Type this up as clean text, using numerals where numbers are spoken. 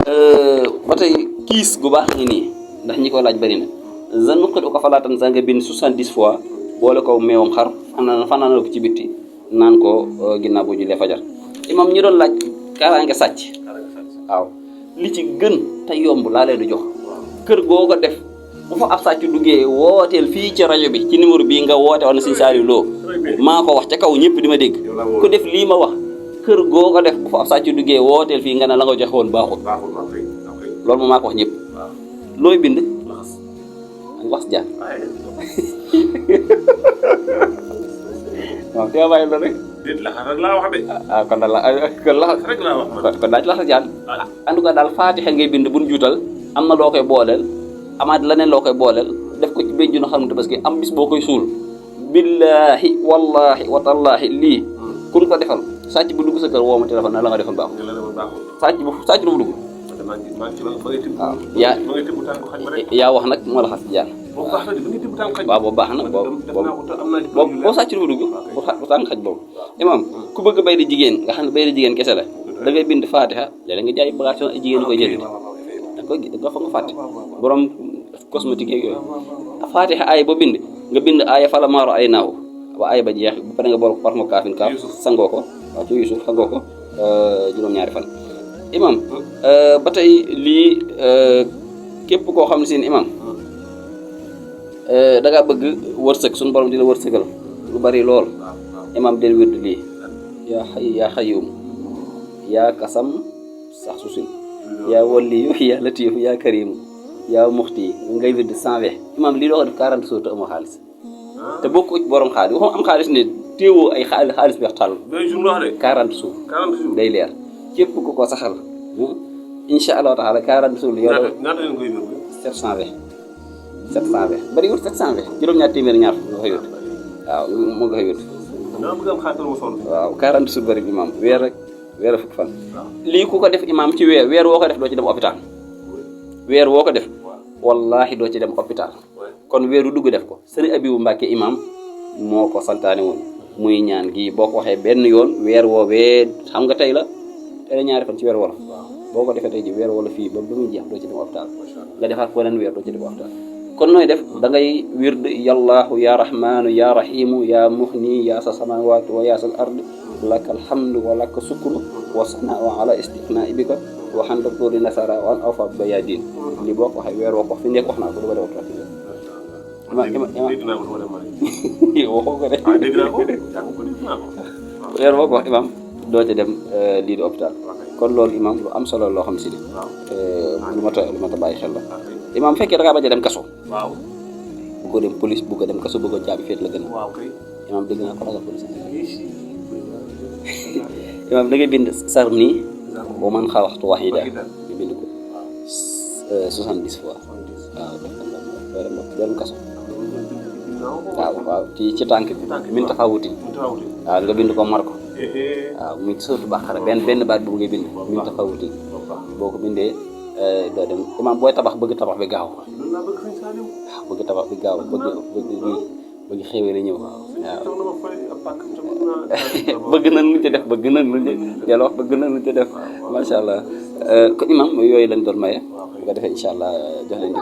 ba tey kiis gu baax ngi nii ndax ñi ko laaj bari na zanu xëdu ko falaatan sa nga bind 70 fois boole ko meewam xar fanaanal ko ci bitti naan ko ginnaaw bu jullee fajar. imam ñi doon laaj kaaraange sàcc waaw li ci gën te yomb laa leen di jox kër goo ko def bu fa ab sàcc duggee wooteel fii ci rajo bi ci numéro bii nga woote woon na Sëñ Saliou Lo maa ko wax ca kaw ñëpp di ma dégg ku def lii ma wax kër goo ko def bu fa ab sàcc duggee wooteel fii nga ne la nga joxe woon baaxul loolu moom maa ko wax ñëpp looy bind wax jaan waaw te bàyyi la rek déet laxas rek laa wax de. kon daal laxas rek laa wax man. kon daal laxas jaan en tout cas daal faatixa ngay bind buñ juutal am na loo koy booleel amaat leneen loo koy booleel def ko ci béjjunu xarum tabaski am bis boo koy suul billaahi wallaahi watallaahi lii kun ko defal sàcc bu dugg sa kër woo ma téléphone na la nga defoon baaxul sàcc du mu dugg waaw yaa wax nag moo la xas jaan waaw boobu baax na boobu boo sàcc du mu dugg bu tànk xaj boobu imam ku bëgg bay di jigéen nga xam ne bay di jigéen kese la da ngay bind faatixa léeg-léeg nga jaay bagage ay jigéen ñu koy jënd da fa nga fàtte borom cosmétique yeeg yooyu faatixa aay ba bind nga bind aaya fala maaro ay naaw ba aaya ba jeex bu pare nga bool ko parmo kaafin kaaf sangoo ko waaw ci Yuusuf sangoo ko juróom-ñaari fan imam ba tey lii képp koo xam ne seen imam da ngaa bëgg wërsëg suñu borom di la wërsëgal lu bari lool imam del wérdu lii yaa xay yaa xayum yaa kasam sax susin yaa walliyu yaa latifu yaa karimu yaa muxti ngay wérdu 120 imam lii doo ko def 40 jours te amoo xaalis te bokku ci borom xaalis waxuma am xaalis ne téewoo ay xaalis bi wax tàll 40 jours day leer képp ku ko saxal incha allahu taala 40 jours yow ñaata ngeen koy wér 720 bariwul 720 juróom-ñaar téeméer ñaar nga koy wér waaw moo nga koy wér waaw 40 jours bari imam weer rek weer a fukk fan lii ku ko def imam ci weer woo ko def doo ci dem hôpital weer woo ko def wallahi doo ci dem hôpital kon weeru dugg def ko sëriñ Abibu Mbàkke imam moo ko santaane woon muy ñaan gi boo ko waxee benn yoon weer woowee xam nga tey la ñaari fan ci weer wolof boo ko defee tey ji weer wala fii ba muy jeex doo ci dem hôpital nga defaat ko beneen weer doo ci dem hôpital kon nooy def da ngay wird yallaahu ya rahmaanu ya rahimu ya muhni ya sa samawati wa ya sal ard laka alhamdu wa laka sukru wa sanaa ala istiqnaa bika wa xanda tuuri nasara wa an awfa ba yaa diin li boo ko waxee weer woo ko fi nekk wax naa ko du ba def hôpital waxoo ko de weer boo ko wax imam doo ci dem lii di hôpital kon loolu imam lu am solo loo xam si ne lu mat a bàyyi xel la imam fekkee da ngaa bañ a dem kaso bu ko dem police bu ko dem kaso bu ko caabi féet la gën a imam dégg naa ko ragal police imam da ngay bind sar nii boo man xalaxtu wahida nga bind ko 70 fois waaw dem kaso waaw ci tànk bi min taxawuti waaw nga bind ko mar ko waaw muy sootu Baqara benn baat bu ngay bind min taxawuti boo ko bindee doo dem imam booy tabax bëgg tabax bi gaaw waaw bëgg tabax bi gaaw bëgg xéwee la ñëw waaw bëgg na lu ci def bëgg na lu yàlla wax bëgg na lu ci def macha allah kon imam yooyu lañ doon maye bu ko defee incha allah jox leen